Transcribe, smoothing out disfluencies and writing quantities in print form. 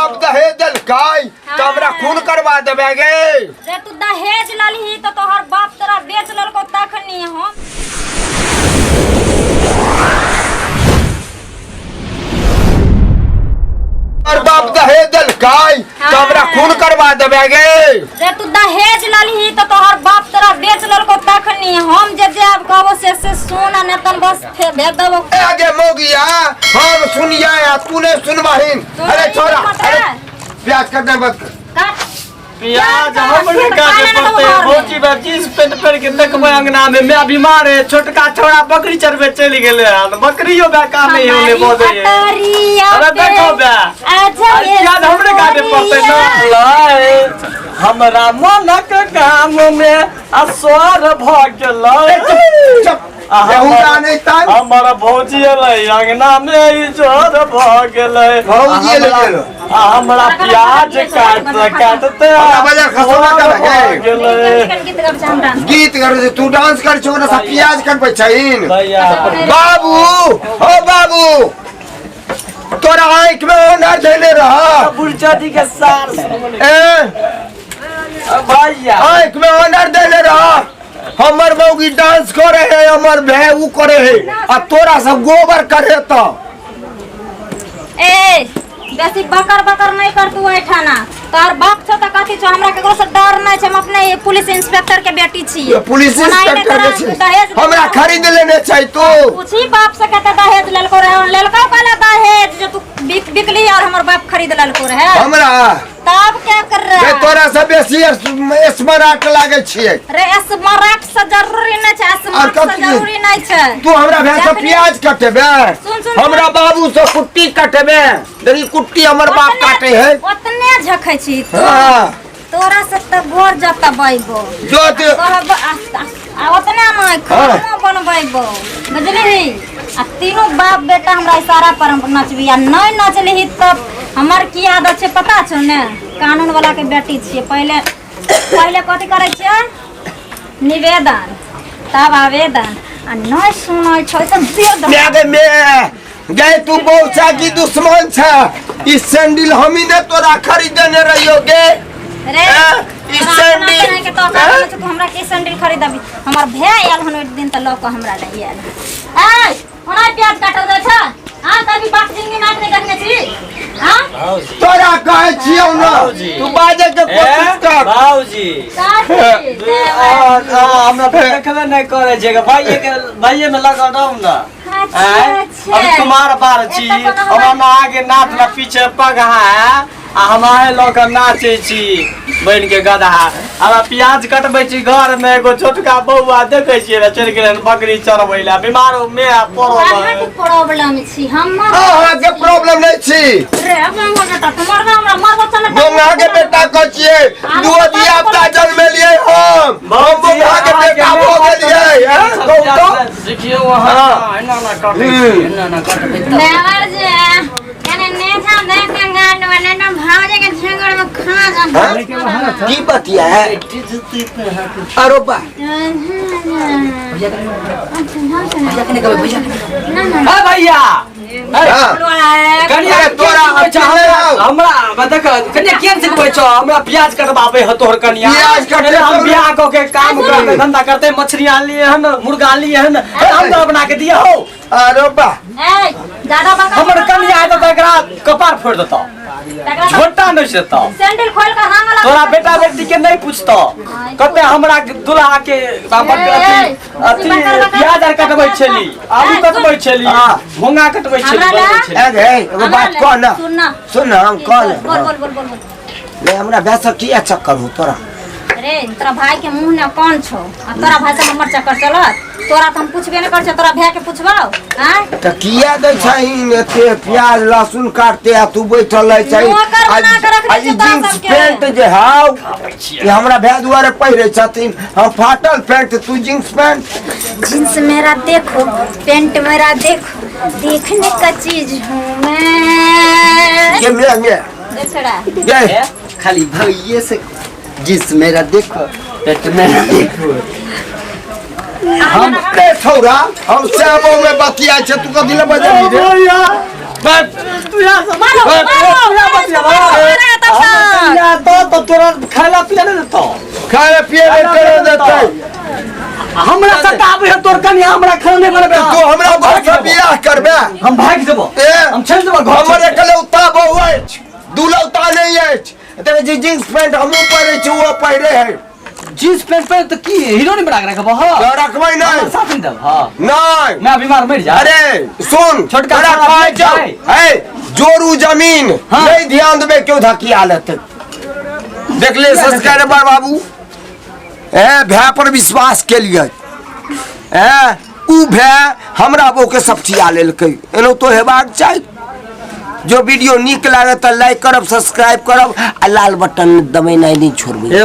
बाप दहेज देलकै तऽ हमरा खून करवा देबे गे। रे तू दहेज ललही तो तोहर बाप तोरा बेच लेलको तखनी हम। तोहर बाप दहेज देलकै तऽ हमरा खून करवा देबे गे। रे तू दहेज ललही तो तोहर बाप तोरा बेच लेलको तखनी हम जे जे आब कहबो से से सुन आ नहि तन बस फेर भेज देबो। ए गे मौगिया, हम सुनिया आ तू नहीं सुनबहिन। अरे छोरा, अरे प्याज कटने बंद कर। काट। प्याज हमरे काटे पड़ते भौजी बा जींस पेंट पहन के देखबै अंगना में मैं बीमार है। छोटका छोड़ा बकरी चरबे चलि गेलै हन, बकरियो बा काम नहीं होले बहुत है। अरे देखो बा प्याज हमरे काटे पड़ते ना। लाए हमरा मनक काम में असर भ गेलै। चुप यहूदा नहीं तान। हमर भौजी एलै अंगना में इजोर भ गेलै। भौजी एलै गेलो। आ हमरा प्याज काटते काटते हमरा बाजार खसोबा कर भऽ गेलै। गीत गाबै छै हमरा। गीत कर तू डांस कर छौ ना, सब प्याज कटबै छहिन। भैया बाबू हो बाबू, तोरा आँख में ओनर धैले रह। बुढ़चा जी के सार ए भैया आँख में ओनर धैले रह। हमर मौगी डांस करे है, हमर भै उ करे है, आ तोरा सब गोबर करे त। ए बेसी बकर बकर नहीं कर तू ऐठाना। तोहर बाप छौ त कथी छौ, हमरा केकरो से डर नहीं छै। हम अपने पुलिस इंस्पेक्टर के बेटी छी। पुलिस इंस्पेक्टर के छी? हमरा खरीद लेने छै तू। पूछी बाप से कते दहेज लेलको रहे, लेलको कहला दहेज जो तू बिकली और हमर बाप खरीद लेलको रहे हमरा। तब क्या कर रहा रे तोरा से बेसी स्मार्ट लागे छियै। रे स्मार्ट से जरूरी नहीं छै, स्मार्ट से जरूरी नहीं छै। तू हमरा भैंस से प्याज कटेबे, सुन सुन, हमरा बाबू से कुट्टी कटेबे। देखी कुट्टी हमर बाप काटे है। ओतने झखै छी हां तोरा से त गोर जता बैबो जो ते आ ओतने नहीं खाना बनबैबो, बुझलिही? आ तीनों बाप बेटा हमरा इशारा पर नचबी, आ नहीं नचलिही तब हमर की आदत छै पता छौ ने? कानून वाला के बेटी छियै। पहिले पहिले कथी करै छियै? निवेदन तब आवेदन, आ नहीं सुनै छै तऽ दे। गे मे गे तू बौसा की दुश्मन छ। ई सैंडल हमी ने तोरा खरीदने रहियो गे। रे ई सैंडल के तो तू हमरा के सैंडल खरीदबी? हमर भै आयल हन ओहि दिन तऽ लऽ कऽ हमरा लए आयल। ए ओना प्याज काटल जाइ छै? हां कभी बाप जिंदगी माट नहीं देखने छी? हां तोरा कहै छियौ ना तू बाजे के कोशिश कर। बाबूजी हमरा देखबे नहीं करे छै भाइये के, भाइये में लगल रहू ना। अभी तुम्हार बार छी, हमरा ना आगे नाच ना पीछे पगहा, आ हमारे लऽ के नाचे छी बन के गधा। हमरा प्याज कटबै छी घर में एगो छोटका बौआ देखै छियै ने चलि गेलै बकरी चरबै लए, बीमार में पड़ल। प्रॉब्लम छी हमर, अहाँ के प्रॉब्लम नहीं छी। रे बंगा बेटा तू मरबा हमरा, मरबा चल। बंगा के बेटा कहै छियै, दुओ धिया पुता जन्मेलियै हम बंगा के बेटा भऽ गेलियै। कहू तऽ देखियौ अहाँ एना ना कटै छै, एना ना कटबै तऽ देवर जे कने नेझा देख के गांड बने ना भावजे के झंगड़ में खा जा। की बतिया है? अरे बा ए भैया, हाँ। कनिया अरे तोरा अच्छा हमरा देख कनिया केहन सिखबै छौ? हमरा प्याज कटबाबै ह तोहर कनिया। प्याज कटे हम बियाह कऽ के काम करते धंधा करते, मछली आनलियै हन, मुर्गा आनलियै हन, हमरा बना के दिअ हौ। अरे बा ए ज्यादा बका हमर कनिया हेतौ तऽ एकरा कपार फोड़ि देतौ, झोटा नहि देतौ। सैंडल खोल के हांगला तोरा बेटा बेटी के नहीं पूछतौ कते हमरा दुल्हा के अथी अथी प्याज आर कटबै छली, आलू कटबै छली, भोंगा कटबै छली। ए गे एगो बात कह ना। सुन ना, हम कह ले। बोल बोल बोल बोल। ले हमरा भैंस की चक्कर हो तोरा? रे तोरा भाई के मुंह ने कौन छौ, आ तोरा भाई से हमर चक्कर चलत? तोरा तऽ हम पूछबे नहि करै छियौ, तोरा भाई के पूछबौ? आँय तऽ किया दै छहिन एते प्याज लहसुन काटते आ तू बैठल रहै छहिन? नौकर बना के रखने आ ई छियौ तोरा जींस सबके। पेंट जे हौ ई हमरा भाय दुआरे पहिरे छथिन, हम फाटल पेंट तू जींस पेंट। जींस मेरा देखो, पेंट मेरा देखो, देखने का चीज हूँ मैं। के मे मे छड़ा गे खाली भैये से जींस मेरा देखो, पेंट मेरा देखो। हम रे छौरा, हम श्यामो में बतिया छै, तू कथी ले बजली रे? तू यहाँ से मारो मारो। सठिएबे करे देतै। हमरा सताबे है तोर कनिया, हमरा खाना नहीं बनबे। तू हमरा घर से बियाह करबे? हम भागि जेबो। ए, हम चलि जेबो घर। हमर एकलौता बहू अछि, दुलौता नहि अछि। देखै छी जींस पैंट हमहूँ पहिरै छी, ओहो पहिरे है। जींस पैंट पहिर तऽ की हीरो नहीं बना के रखबो? हाँ, तऽ रखबै नहि। साथ नहीं देब? हाँ, नहि, मैं बीमार मरि जा। अरे सुन, छोटका तोरा साला कहै छौ, भाई। है जोरू जमीन। हाँ। नहि ध्यान देबै, केओ धकिया लेतै। देखले सब्सक्राइबर बाबू, ए भाय पर विश्वास के लिए ए ऊ भाय हमरा बहू के सपठिया लेलकै। एनो तो हेबाक चाही। जो वीडियो नीक लागत तऽ लाइक करब, सब्सक्राइब करब आ लाल बटन दबेनाइ नहि छोड़बै।